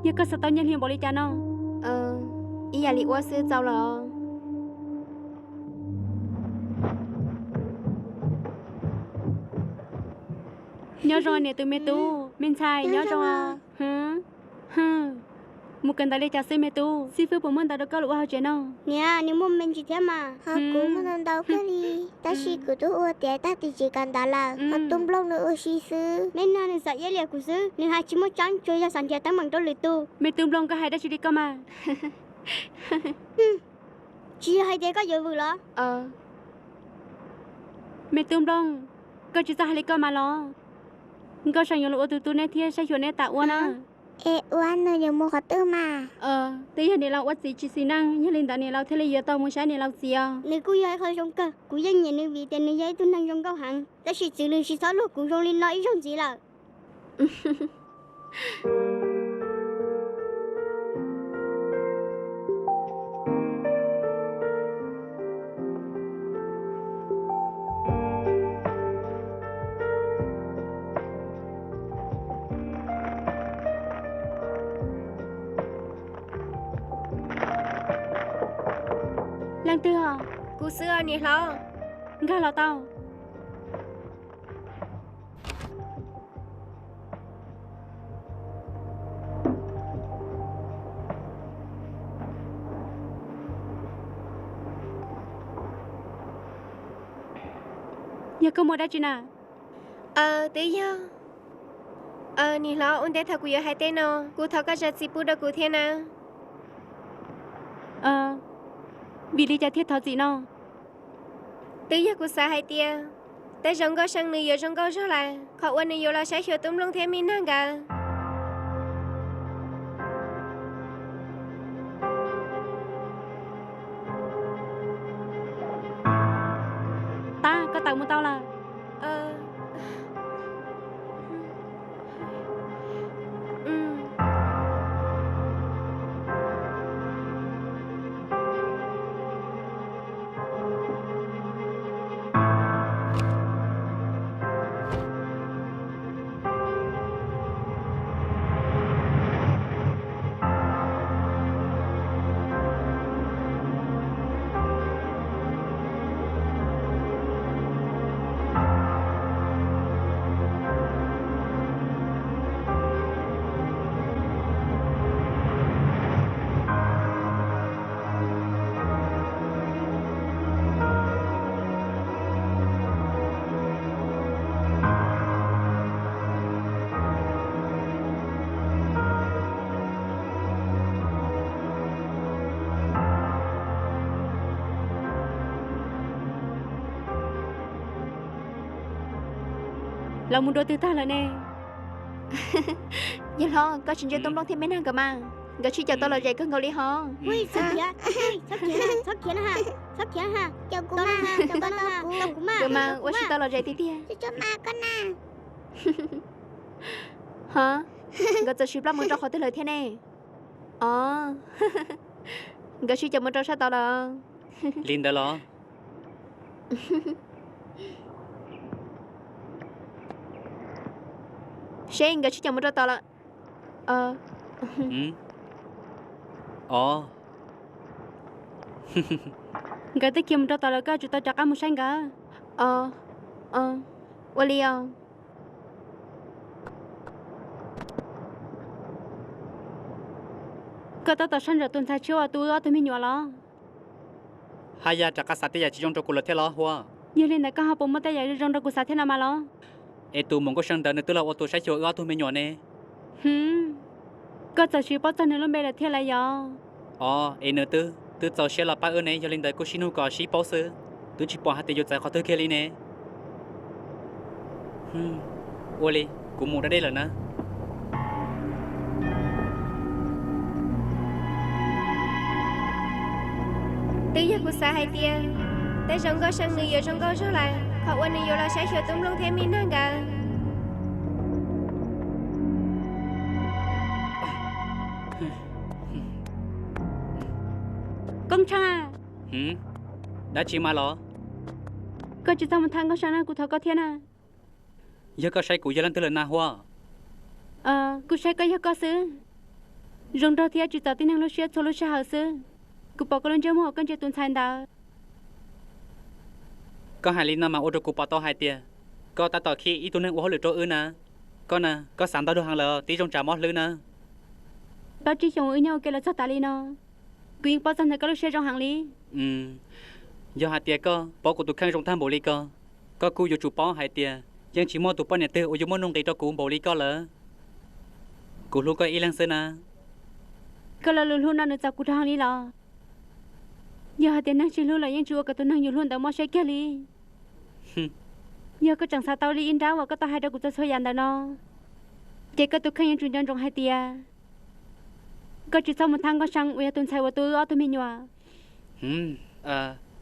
Yog koj xav tau Nyiaj Hli npaum li cas no? Ib yam li ua xwb txaus lawm. Nyob zoo niam tus me tub, me ntxhais nyob zoo. Mus kawm ntawv li cas xwb me tub? Xib fwb puas muab ntawv rau koj los ua hauv tsev no? Niam, nws muaj me ntsis thiab mas. Ho kuv muaj ntau ntau kawg li, tab sis kuv twb ua tiav tag tim tsis kawm ntawv lawm, ho tus nplooj nws ua si xwb. Me nag nws xav iab liam kuv xwb, nws hais tsis muaj tseeb, tsuas yog xav nrhiav teeb meem rau lwm tus. Me tub nplooj, koj hais dab tsi li koj mas? Tsis yog hais tias koj yuav vwm los? Me tub nplooj, koj tsis txhob hais li koj mas los. Nkauj See yuav los ua tus tub neb thiab saib xyuas neb tas ua na. Es ua nws yuav mus qhov twg mas? Twb yog niam laus ua txiv tsis xis neej, yog li ntawd niam laus thiaj li yuav tau mus saib niam laus txiv os. Nws kuj yog ib qho zoo kawg, kuv yeej nyiam nws vim tias nws yog ib tug neeg zoo nkauj heev, tab sis txwv nws tsis txhob luag kuv zoo li no ib zaug ntxiv lawm. Leej twg os? Kuv xwb os niam hlob. Nkag los tau. Yog koj muaj dab tsi na? Twb yog, niam hlob, ua ntej thaum kuv yuav hais tej no, kuv thov koj zam txim pub rau kuv thiab na. Vim li cas thiaj thov txim no? Twb yog kuv xav hais tias tej zaum Nkauj See nws yuav zoo nkauj zog lawm, qhov uas nws yuav los saib xyuas tub Nplooj thiab Me Nag nkawd. Tab, koj tawm mus tau lawm. Lawv mus dua twg tag lawm ne? Yawg hlob, koj tsis ntsia tub Nplooj thiab Me Nag nkawd mas, nkawd sib caum tau lom zem kawg nkaus li hos. Nkawd mas ua tsis tau lom zem tiag tiag. Ho, nkawd txawm sib plab mus rau qhov twg lawm thiab ne? Os, nkawd sib caum mus rau sab tod lawm. Li ntawd los? Seb, nkawd sib caum mus rau tod lawm. Os, nkawd twb khiav mus rau tod lawm, koj yuav tsum tau rov qab mus saib nkawd. Ua li os. Koj tab tom sab ntawm tus ntxhais tshiab uas tu wb ob tug me nyuam los? Haj yam rov qab xav tej yam tsis zoo rau kuv lawm thiab los Huab? Yog li ntawd koj ho puas muaj tej yam zoo rau kuv xav thiab no mas los? Es tus muam Nkauj See ntawd nws twb los ua tus saib xyuas wb ob tug me nyuam ne. Hwm, koj txawm sis paub txog nws lub npe lawm thiab lawm yog? Os, es nws twb, twb txaus siab los pab wb ne, yog li ntawd kuj sib nug kom sib paub xwb, twb tsis pom hais tias yuav txawv qhov twg kiag li ne. Ua li, kuv mus da dej lawm na. Twb yog kuv xav hais tias tej zaum Nkauj See nws yuav zoo nkauj zog lawm, qhov uas nws yuav los saib xyuas tub Nplooj thiab Me Nag nkawd. Koob Tsheej, dab tsi mas los? Koj tsis txhob mus tham Nkauj See na, kuv thov koj thiab na. Yog koj saib kuv yog leej twg lawm na Huab? Kuv saib koj yog koj xwb. Zoo nraug thiab tsim txom tib neeg lub siab txhua lub sij hawm xwb. Kuv pom koj lub ntsej muag uas koj ntsia tus ntxhais ntawd. Koj hais li no mas ua rau kuv pom tau hais tias koj tab tom khib ib tug neeg ua hauj lwm rau wb na. Koj na, koj xav ntau dua heev lawm, tib zoo tsam mob hlwb na. Plaub tsib xyoos wb nyob ua ke los txog tas li no, kuv yeej paub txog ntawm koj lub siab zoo heev li. Yog hais tias koj paub kuv tus kheej zoo tag npaum li ko, koj kuj yuav tsum paub hais tias yeej tsis muaj tus poj niam twg uas yuav muaj nuj nqis rau kuv npaum li koj lawm. Kuv hlub koj ib leeg xwb na. Koj lo lus hlub no nws txaus kuv rau heev li los? Yog hais tias neeg tsis hlub los yeej tsis ua kom tus neeg yus hlub ntawd mob siab kiag li. Yog koj tseem xav tau li ib nrab uas koj tau hais rau kuv txog txhua yam ntawm no, ces koj tus kheej yuav tsum nco ntsoov hais tias koj tsis txhob mus thab Nkauj See uas yog tus ntxhais uas tu wb ob tug me nyuam.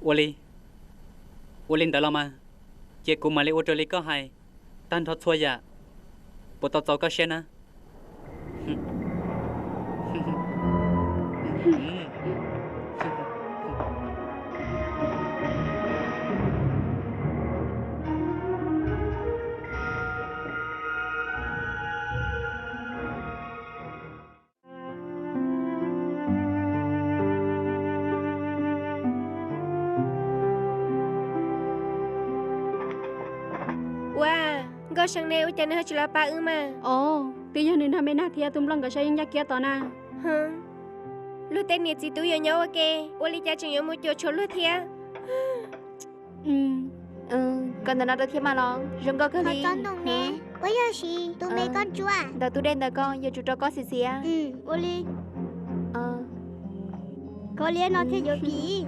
Ua li, ua li ntawd los mas, cia kuv mam li ua raws li koj hais tag nrho txhua yam, puas tau txaus koj siab na? Ua, Nkauj See ne, ua cas nws ho tsis los pab wb mas? Os, twb yog nws nag me nag thiab tus nplooj nkawd saib yeej ncaj kiab tod na. Luag tej niam txiv tub yuav nyob ua ke, ua li cas tseem yuav mus cuam tshuam luag thiab? Koj ntawm no rau thiab mas los zoo nkauj kawg li. Tsob ntoo ne, puas yog sis tus me koj ntsuab? Ntawm tus dej ntawm ko yuav tsum rau koj xiv xiav. Ua li. Koj liab no thiaj yuav vim.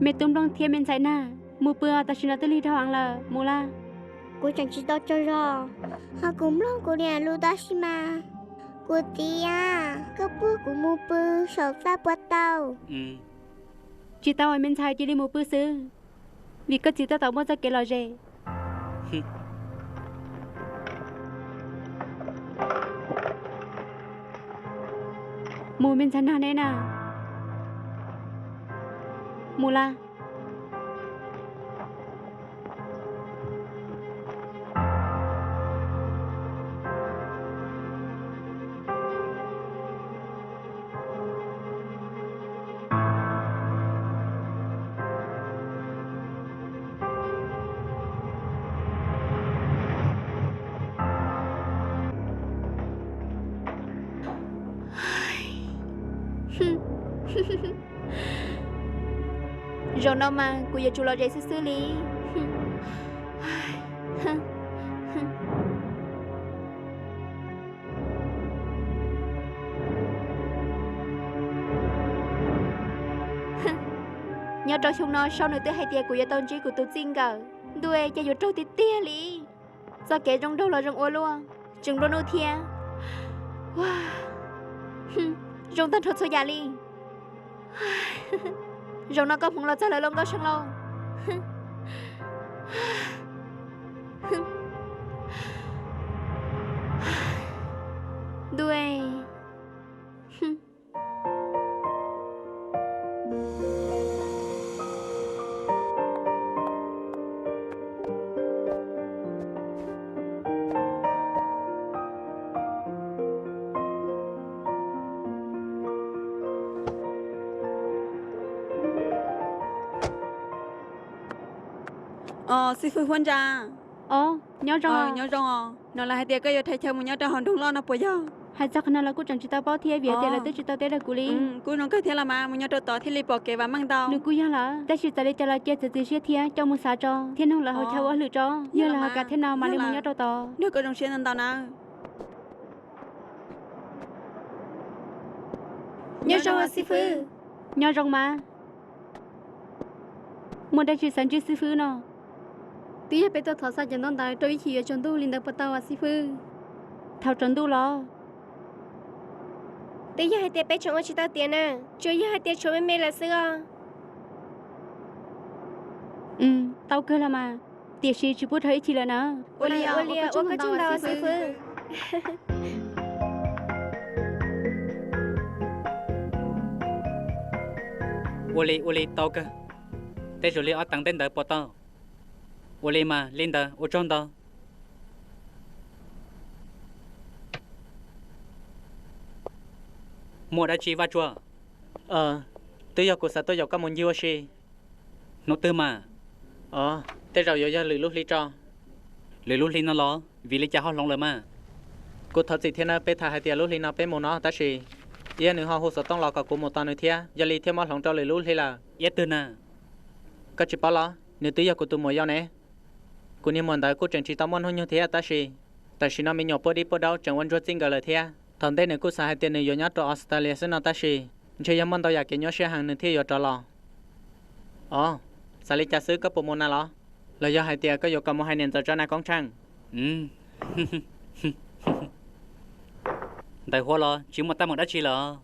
Me tub nplooj thiab me ntxhais nag, mus pw os, tam sim no twb lig dhau heev lawm, mus lawm. Kuv tseem tsis tau tsaug zog, ho kuv mloog kuv niam lus tab sis mas kuv tias koj puag kuv mus pw saum txaj puas tau? Tsis tau, me ntxhais, cia li mus pw xwb, vim koj txiv tab tom muaj txoj kev lom zem. Mus, me ntxhais nag neb na. Mus lawm. Zaum no mas kuv yuav tsum lom zem xwb xwb li. Nyob rau xyoo no Saub nws twb hais tias kuv yuav tau ntsib kuv tus txij nkawm. Ntuj, cas yuav raug tiag tiag li. Txoj kev zoo nraug los zoo ua luaj, tseem nplua nuj thiab. Zoo tag nrho txhua yam li. Zaum no koj hmoov los txog lawm lauj Nkauj See lauj. Ntuj. Xib fwb Huab Ntsa. Os, nyob zoo. Nyob zoo os. No lawv hais tias koj yuav rhais chaw mus nyob rau hauv nroog loj no puas yog? Hais txog qhov no los kuj tseem tsis tau paub thiab vim tias lawv twb tsis tau teb rau kuv li. Kuj zoo kawg thiab los mas, mus nyob rau tod thiaj li pom kev vam meej ntau. Nws kuj yog lawm, tab sis txawm li cas los cia txiav txim siab thiab coj mus xav tso thiab noog lawv hauv chaw ua hauj lwm tso. Yog lawv ho kam thiab no mam li mus nyob rau tod. Nrog koj zoo siab ntau ntau nawb. Nyob zoo xib fwb. Nyob zoo mas. Muaj dab tsi xav ntsib xib fwb no? Twb yog peb tuaj thov xa cov ntaub ntawv rau ib chim yuav tsaus ntuj li ntawd puas tau as xib fwb? Thaum tsaus ntuj los? Twb yog hais tias peb tseem ua tsis tau tiav na, tsuas yog hais tias tshuav me me lawm xwb os. Tau kawg los mas. Tiam sis tsis pub rau ib chim lawm na. Ua li, ua li, ua koj tsaug ntau xib fwb. Ua li, ua li, tau kawg. Tej zaum li ob teev tej ntawd puas tau? Ua li mas li ntawd ua tsaug ntau. Muaj dab tsi Vaj Tsua? Twb yog kuv xav tuaj yaum koj mus ncig ua si. Hnub twg mas? Os, tej zaum yuav yog lwm lub hli tso. Lwm lub hli no los? Vim li cas ho hloov lawm mas? Kuv thov txim thiab nawb, peb tham hais tias lub hli no peb mus no tab sis Iab nws ho hu xov tooj los kom kuv mus tos nws thiab, yog li thiaj muab hloov rau lwm lub hli lawm. Iab twg na? Koj tsis paub los? Nws twb yog kuv tus muam yau ne. Kuv niag muam ntawd kuj tseem tsis tau muaj hnub nyoog thiab tab sis tam sim no me nyuam puag dib puag daub tseem ua ntsuag txij nkawm lawm thiab. Thaum ntej nws kuj xav hais tias nws yuav nyob rau Australia xwb no tab sis ntshe yog muaj ntau yam kev nyuaj siab heev nws thiaj yuav rov los. Os, xav li cas xwb, koj puas mus na los? Los yog hais tias koj yuav kom mus hais niam ntxawm tso na Koob Tsheej? Ntawm Huab los tsis muaj teeb meem dab tsi lawm.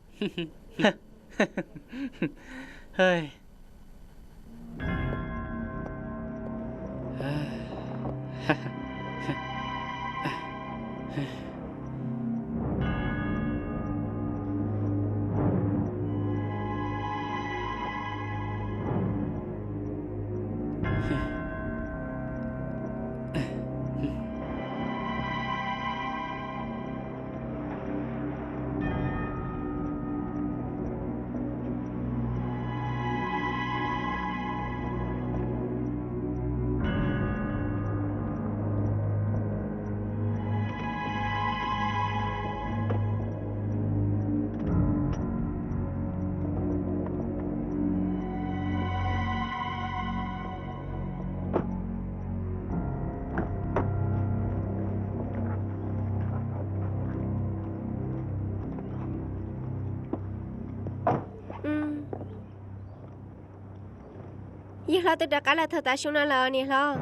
Yawg hlob twb rov qab los thaum tav su no lawm niam hlob.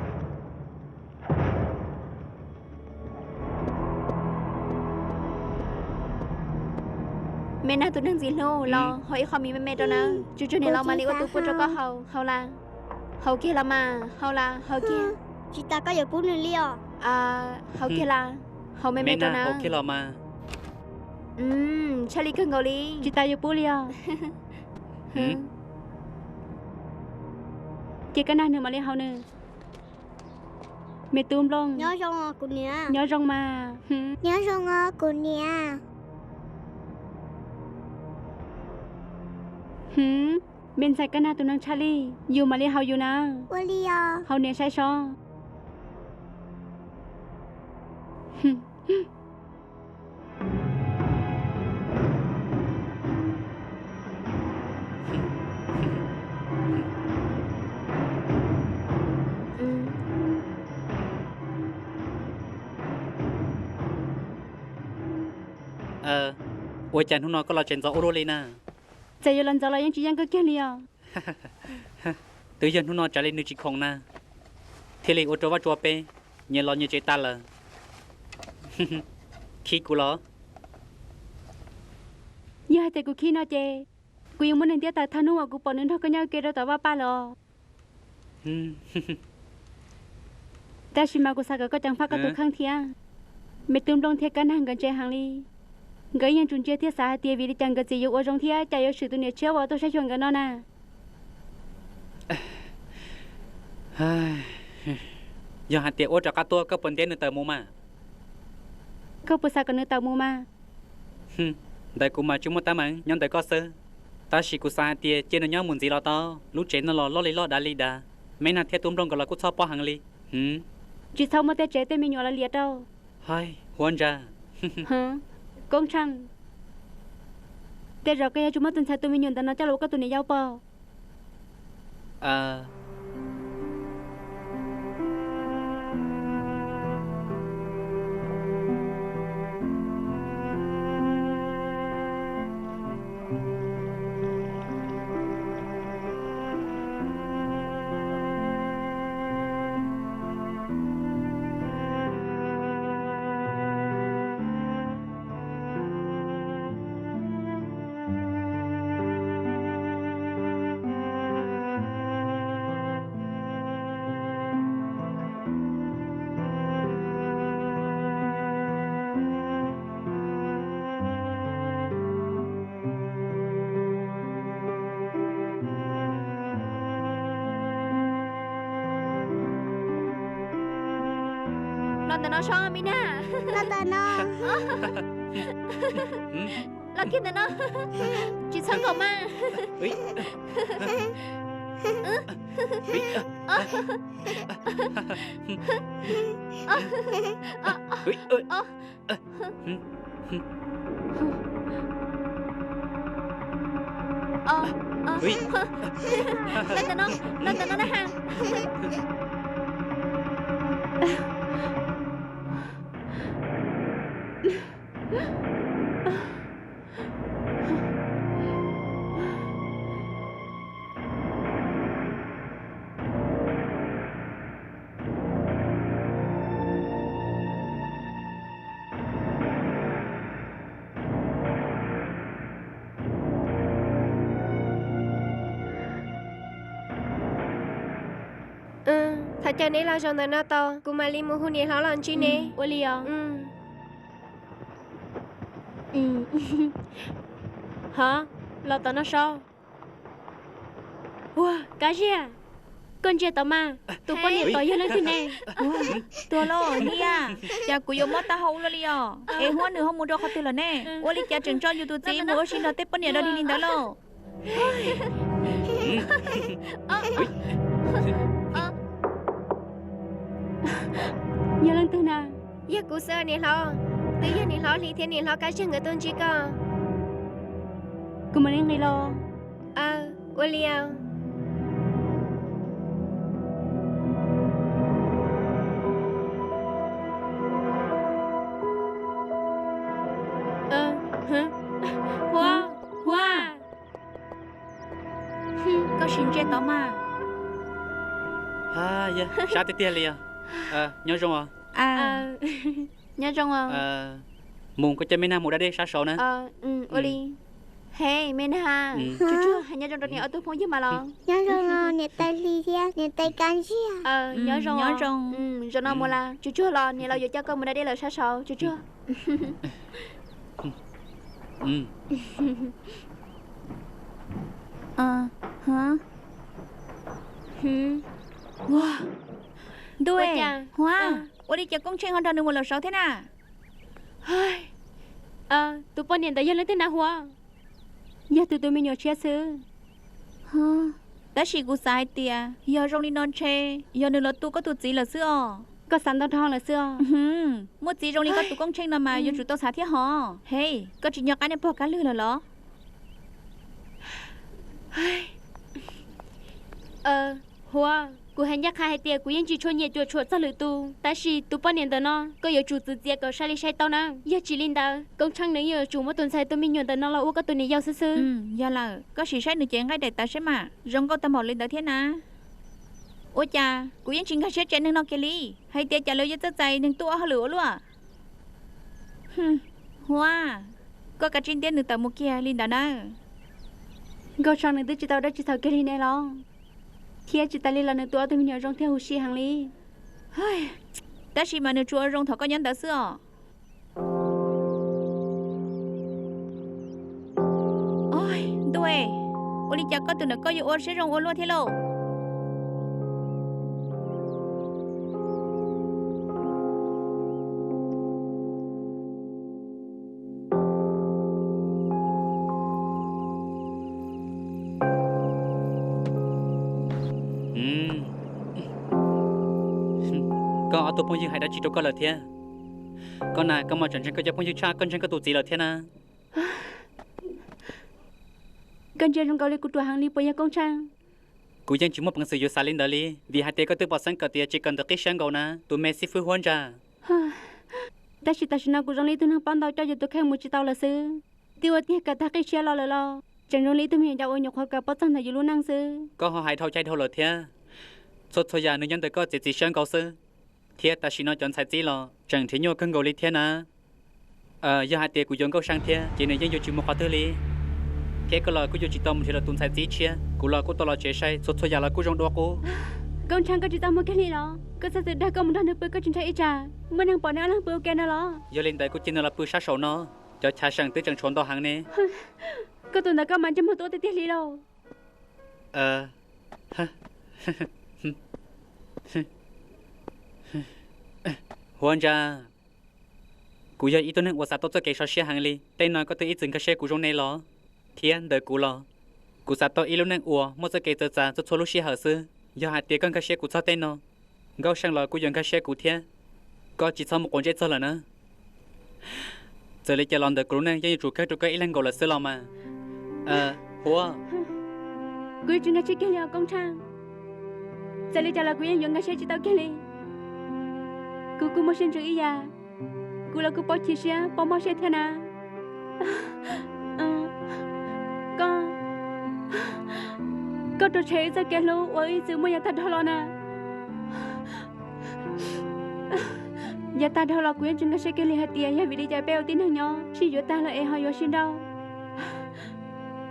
Me Nag tus neeg ntxim hlub, los haus ib qho mis me me rau nawb. Tsuag tsuag niam laus mam li ua tus pua rau koj haus. Haus las. Haus kiag los mas, haus las, haus kiag. Tsis tas koj yuav pub nws li os. Haus kiag las. Haus me me rau nawb. Haus kiag los mas. Tshaj li kawg nkaus li. Tsis tas yuav pub li os. Ces koj nag nws mam li haus nws. Me tub Nplooj. Nyob zoo os kuv niam. Nyob zoo mas. Nyob zoo os kuv niam. Hwv, me ntxhais koj nag tus neeg tshaj li, yus mam li haus yus na. Ua li os. Haus niam saib seb. Ua cas hnub no koj los tseem ntxov ua luaj li na? Txawm yuav los ntxov los yeej tsis yeej koj kiag li os. Twb yog hnub no tsam li nws tsis khoom na, thiaj li ua rau Vaj Tsua peb nyias los nyias tsev tas lawm. Khib kuv los? Yog hais tias kuv khib no ces kuv yuav muab nws ntiab tawm thaum hnub uas kuv pom nws nrog koj nyob ua ke rau tom vaj paj lawm. Tab sis mas kuv xav kom koj ceev faj koj tus kheej thiab. Me tub Nplooj thiab Kab Nag nkawd ntse heev li. Nkawd yeej tsum ntsia thiab xav hais tias vim li cas nkawd txiv yuav ua zoo thiab cas yuav swm tus niam tshiab uas tuaj saib xyuas nkawd no na. Yog hais tias Uab rov qab tuaj koj puas ntiab nws tawm mus mas? Koj puas xav kom nws tawm mus mas? Ntawm kuv mas tsis muaj teeb meem, nyob ntawm koj xwb. Tab sis kuv xav hais tias cia nws nyob mus ntxiv los tau, lub tsev no los loj li loj dav li dav, Me Nag thiab tub Nplooj nkawd los kuj txhob pob heev li. Tsis txhob muab tej tsev tej me nyuam los liam rau. Haib, Huab ntsa. Koob Tsheej, tej zaum koj yuav tsum muab tus ntxhais tus me nyuam ntawm no coj los ua koj tus niam yau pom. Ntawm no so me nag. Los ntawm no. Los kiag ntawm no. Tsis txhob nkaum mas. Los ntawm no, los ntawm no na ha. Thov caw neb los zaum ntawm no tau, kuv mam li mus hu niam hlob los ntsib neb. Ua li os. Hov, los tom no so. Ua, Kab Ziag, koj ntsia tod mas, tus poj niam tod yog leej twg ne? Tuag lauj niam, cas kuv yuav mob tag hau ua luaj li os. Es Huab nws ho mus rau qhov twg lawm ne? Ua li cas tseem tso yus tus txiv mus ua si nrog tej poj niam dog dig li ntawd lauj? Yog leej twg na? Yog kuv xwb niam hlob. Twb yog niam hlob Hli thiab niam hlob Kab Ziag nkawd tuaj ntsib koj. Kuv mam li nqis los. Aw, ua li os. Huab, Huab. Koj sim ntsia tod mas. Sab tiag tiag li os. Nyob zoo os. Nyob zoo os. Mus koj coj me nag mus da dej sab saud na. Ua li. He, me nag, tsuag tsuag, nyob zoo rau niam ob tug phooj ywg mas los. Nyob zoo los niam tais Hli thiab niam tais Kab Ziag. Nyob zoo. Zaum no mus las, tsuag tsuag los niam los yuav coj koj mus da dej lawm sab saud, tsuag tsuag. Ntuj, Huab, ua li cas Koob Tsheej ho nrog nws mus lawm saud thiab na? Tus poj niam ntawd yog leej twg na Huab? Yog tus tus me nyuam tshiab xwb. Tab sis kuv xav hais tias yog zoo li no ntshe yog nws los tu koj tus txiv lawm xwb os. Koj xav ntau dhau lawm xwb os. Muaj txiv zoo li koj tus Koob Tsheej no mas yuav tsum tau xav thiab hos. He, koj tsis nco qab niag pog Kab Lwg lawm los? Huab, kuv hais ncaj qha hais tias kuv yeej tsis tshua nyiam cuam tshuam txog lwm tus, tab sis tus poj niam ntawm no koj yuav tsum txwv txiav kom sai li sai tau na. Yog tsis li ntawd, Koob Tsheej nws yeej yuav tsum muab tus ntxhais tus me nyuam ntawm no los ua koj tus niam yau xwb xwb. Yog lawm, koj sim saib nws cev nqaij daim tawv seb mas zoo nkauj tag npaum li ntawd thiab na. Ua cas kuv yeej tsis nkag siab tsev neeg no kiag li, hais tias cas lawv yuav txawj txais neeg tuaj ua hauj lwm ua luaj. Huab, koj kav tsij ntiab nws tawm mus kiag li ntawd na. Nkauj Tsheej nws twb tsis tau dab tsi txhaum kiag li ne los, thiab tsis tas li los nws tus ob tug me nyuam zoo thiab huv si heev li. Tab sis mas nws tsuas ua zoo thaum koj nyob ntawd xwb os. Ntuj, ua li cas koj tus ntawm koj yuav ua siab zoo ua luaj thiab lauj? Koj ob tug phooj ywg hais dab tsi rau koj lawm thiab? Koj na, koj mas tseem ntseeg koj cov phooj ywg tshaj koj ntseeg koj tus txiv lawm thiab na. Koj ntsia zoo nkaus li kuv ruam heev li puas yog Koob Tsheej? Kuv yeej tsis muaj peev xwm yuav xav li ntawd li, vim hais tias koj twb pom xeeb kom tias tsis kawm ntawv qib siab nkaus na, tus me xib fwb Huab Ntsa. Tab sis tam sim no kuv zoo li ib tug neeg paub ntau coj yus tus kheej mus tsis tau lawm xwb. Twb ua tiag kawm tag qib siab los lawm los tseem zoo li ib tug me nyuam yaus uas nyuam qhuav kawm paub txog ntawm yus lub neej xwb. Koj ho hais dhau caij dhau lawm thiab. Txhua txhua yam nws nyob ntawm koj txiav txim siab nkaus xwb. Thiab tam sim no cov ntxhais txib los tseem nrhiav nyuaj kawg nkaus li thiab na. Yog hais tias kuv yuav Nkauj See thiab ces nws yeej yuav tsis mus qhov twg li. Thiab koj los kuj yuav tsis tau mus nrhiav lawv tus ntxhais txib tshiab, kuv los kuj tau los tsev sai, txhua txhua yam los kuj zoo dua qub. Nkauj See, koj tsis tau mus kiag li los? Koj txhob txwm dag koj mus nrog nws pw, koj tsis ntshai ib tsam muaj neeg pom neb ob leeg pw ua ke no los? Yog li ntawd kuj cia nws los pw sab saud no, cov chav seem twb tseem tshuav ntau heev ne. Koj tus ntawd koj mas ntsej muag tuab tiag tiag li lauj. Huab Ntsa, kuv yog ib tug neeg uas xav tau txoj kev sov siab heev li. Tej no koj twb ib txwm nkag siab kuv zoo ne los? Thiab ntawm kuv los, kuv xav tau ib lub neej uas muaj txoj kev txawv txav txhua txhua lub sij hawm xwb. Yog hais tias koj nkag siab kuv txog tej no, Nkauj Seej los kuj yuav nkag siab kuv thiab. Koj tsis txhob mus quav ntsej txog lawm na. Txawm li cas los ntawm kuv lub neej yeej yuav tsum kawg rau koj ib leeg nkaus lawm xwb los mas. Huab. Kuv yuav tsis nkag siab kiag li os Koob Tsheej. Txawm li cas los kuv yeej yuav nkag siab tsis tau kiag li. Kuv kuj muaj siab ntsws ib yam. Kuv los kuj paub chim siab paub mob siab thiab na. Koj, koj rau tshem wb txoj kev hlub uas wb ib txwm muaj yav tag dhau los na. Yav tag dhau los kuv yeej tsis nkag siab kiag li hais tias yog vim li cas peb ua tib neeg nyob sib yuav tag lawm es ho yuav sib nrauj.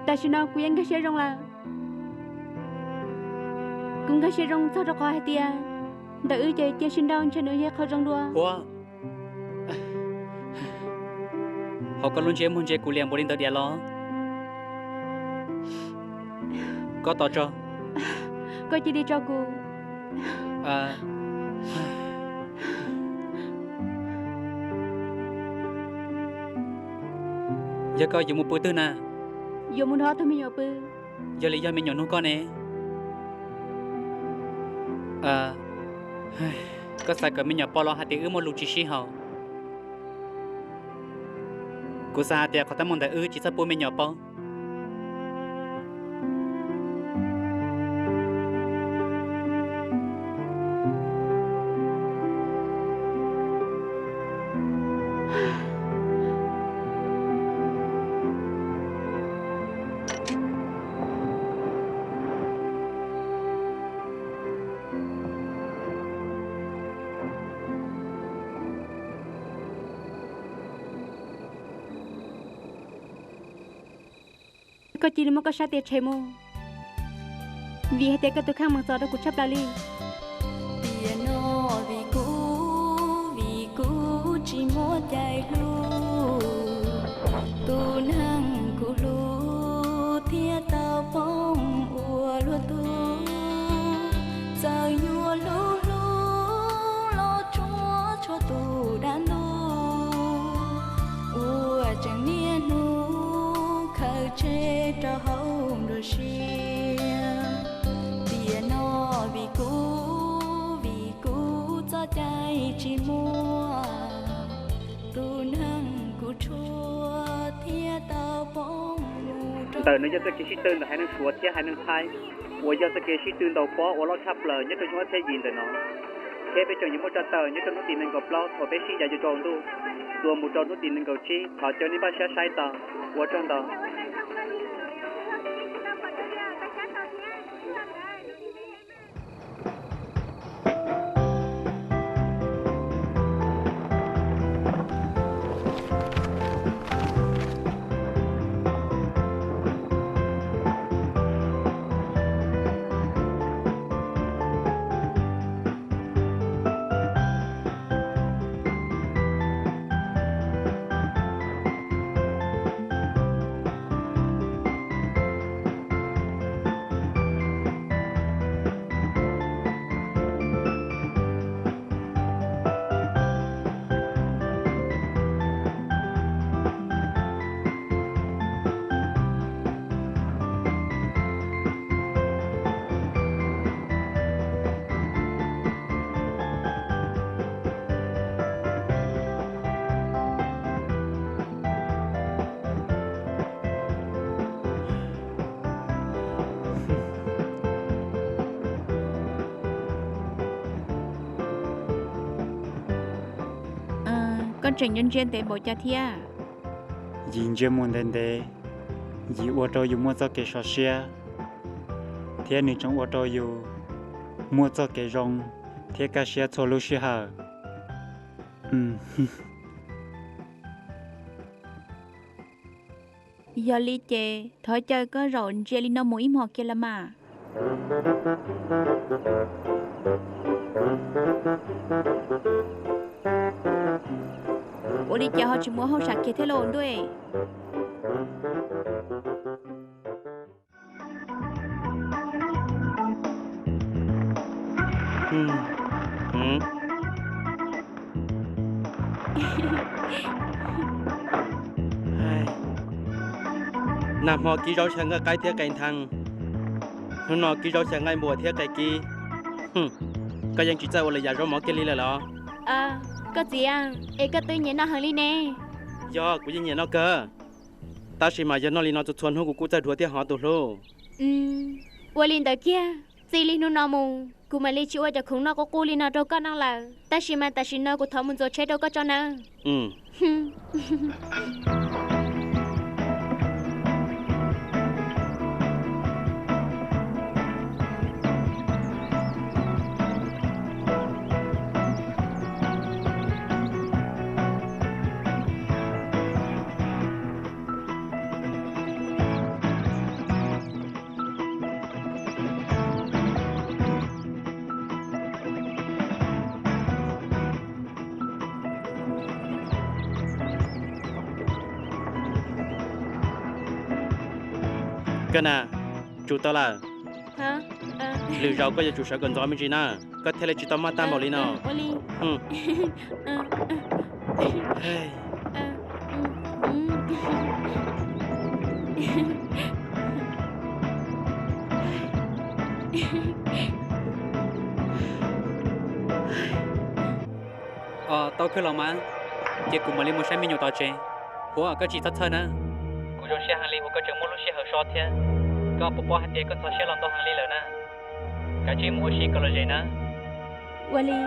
Tam sim no kuv yeej nkag siab zoo lawm. Kuv nkag siab zoo txog rau qhov hais tias ntawm wb ces cia sib nrauj ntshe nws yog qhov zoo dua. Huab, ho koj lub ntsej muag ntsia kuv liam npaum li ntawd diam los? Koj tos tso. Koj cia li tso kuv. Yog koj yuav mus pw twg na? Yuav mus nrog ob tug me nyuam pw. Yog li yog me nyuam nug koj ne? Koj xav kom me nyuam pom los hais tias wb muaj lus tsis sib haum? Kuv xav hais tias qhov teeb meem ntawm wb tsis txhob pub me nyuam paub. Koj cia li muab koj sab tias tshem mus, vim hais tias koj tus kheej meem txom rau kuv tshaj plaws li. Tiam no vim kuv, vim kuv tsis muaj cai hlub tus neeg kuv hlub thiab tau poob ua luag tug. Txawm yuav hlub hlub los tsuas tshuav tus dab ntub uas tseem niaj hnub khaws tseg rau hauv nruab siab. Tiam no vim kuv, vim kuv txoj cai tsis muaj tus neeg kuv tshuaj thiab tau poob mus rau. Ntawm no yog txoj kev sib tw ntawm haiv neeg Suav thiab haiv neeg Thaib, uas yog txoj kev sib tw ntaus pob uas loj tshaj plaws nyob rau xyoo ob txhiab yim ntawm no, thiab peb tseem yuav muaj txoj taw nyob rau hnub tim nees nkaum plaub thaum peb sib yav yuav tsaus ntuj, txuas mus rau hnub tim nees nkaum tsib. Thov caw nej npaj siab saib tau. Ua tsaug ntau. Koj tseem nco ntsia ntev npaum cas thiab? Yim ntsia mus ntev ntev, yim ua rau yus muaj txoj kev sov siab, thiab nws tseem ua rau yus muaj txoj kev zoo thiab kaj siab txhua lub sij hawm. Yog li ces thov caw koj zaum ntsia li no mus ib hmos kiag los mas. Ua li cas ho tsis mus hauj sam kiag thiab lauj ntuj? Nag hmo kib zaub xyaw nqaij qaib thiab qe nthee, hnub no kib zaub xyaw nqaij npua thiab qe kib. Koj yeej tsis txawj ua lwm yam zaub mov kiag li lawm los? Koj txiv, es koj twb nyiam noj heev li ne? Yog, kuv yeej nyiam noj kawg, tab sis mas yog noj li no txhua txhua hnub kuv kuj txawj dhuav thiab hov tus hlub. Ua li ntawd kiag, txij li hnub no mus kuv mam li tsis ua cov khoom noj qub qub li no rau koj noj lawm. Tab sis mas tam sim no kuv thov mus ntxuav tsheb rau koj tso nawb. Koj na, tsum tau lawm. Lwm zaus koj yuav tsum sawv kom ntxov me ntsis na, koj thiaj li tsis tau maj tag npaum li no. Tau kawg los mas, ces kuv mam li mus saib me nyuam tom tsev. Huav, koj tsis txhob txhawj na. Kuv zoo siab heev li uas koj tseem muaj lub sij hawm so thiab. Koj puas paub hais tias koj ntxhov siab los ntau heev li lawm na? Kav tsij mus ua si kom lom zem na. Ua li.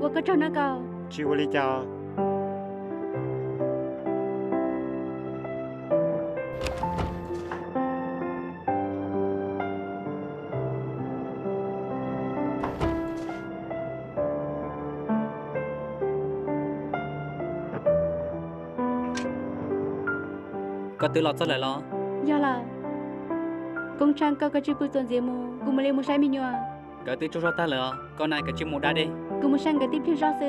Ua koj tsaug nawb koj. Tsis ua li cas. Koj twb los txog lawm los? Yog lawm. Koob Tsheej, koj kav tsij pw txuas ntxiv mus, kuv mam li mus saib me nyuam. Nkawd twb tsaug zog tag lawm os, koj na kav tsij mus da deb. Kuv mus saib nkawd tib pliag zoj xwb.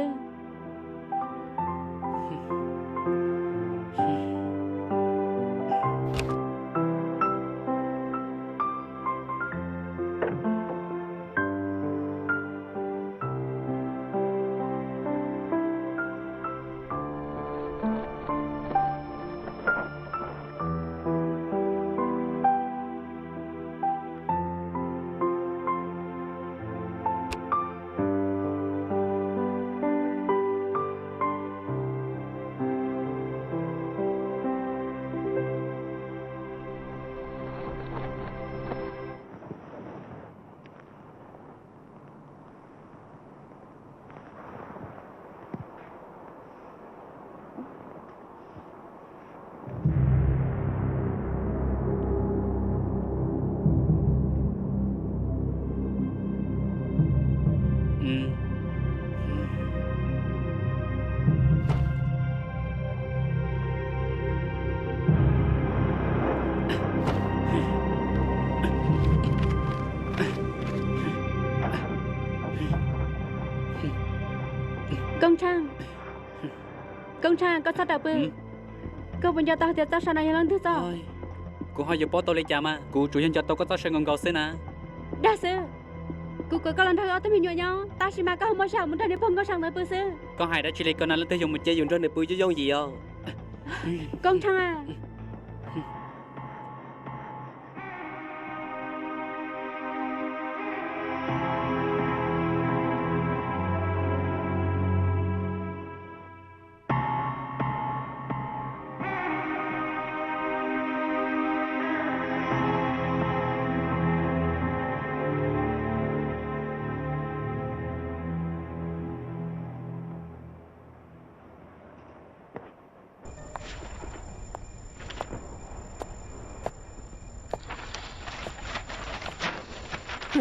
Koob Tsheej, Koob Tsheej, koj txhob rawm pw. Koj puas nco tau hais tias txoj saw no yog leej twg txoj? Kuv ho yuav paub tau li cas mas, kuv tsuas yog nco tau koj txoj saw nkaus nkaus xwb na. Dag xwb. Kuv kom koj los nrog ob tug me nyuam nyob, tab sis mas koj ho muaj sij hawm mus nrog niag pog Nkauj Seej ntawd pw xwb. Koj hais dab tsi li ko na, leej twg yuav mus cia yus nrog nws pw yooj yooj yim os? Koob Tsheej a.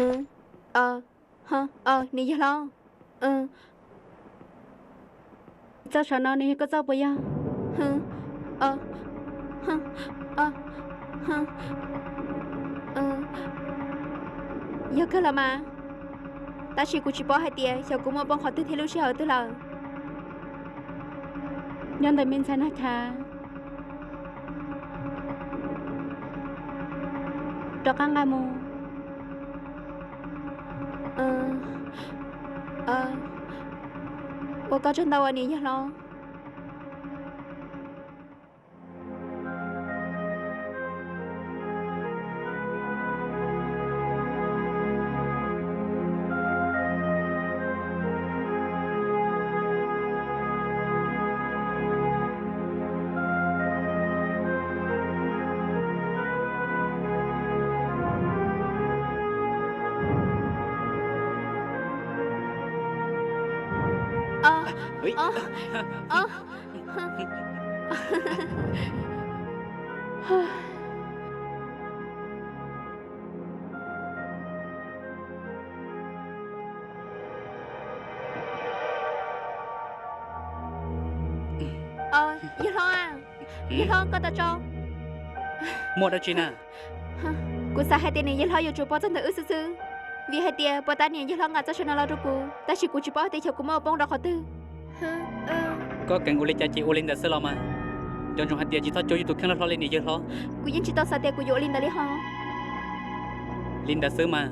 Niam yawg hlob, txoj saum no nws yog koj txoj puas yog? Yog kawg los mas, tab sis kuv tsis paub hais tias xyov kuv muaj poob qhov twg thiab lub sij hawm twg lawm. Nyob ntawm me ntxhais Nag Chav rov qab nqa mus. Ua koj tsaug ntau niam yawg hlob. Yawg hlob, yawg hlob koj tau tso. Muaj dab tsi na? Kuv xav hais tias niam yawg hlob yuav tsum paub txog ntawm wb xwb xwb, vim hais tias puag ta niam yawg hlob nqa txoj saw no los rau kuv, tab sis kuv tsis paub tias xyov kuv muaj ua poob rau qhov twg. Koj keev ua li cas ces ua li ntawd xwb los mas. Nco ntsoov hais tias tsis txhob cuab yus tus kheej loj hlob li niam yawg hlob. Kuv yeej tsis tau xav tias kuv yuav ua li ntawd li ho. Li ntawd xwb mas.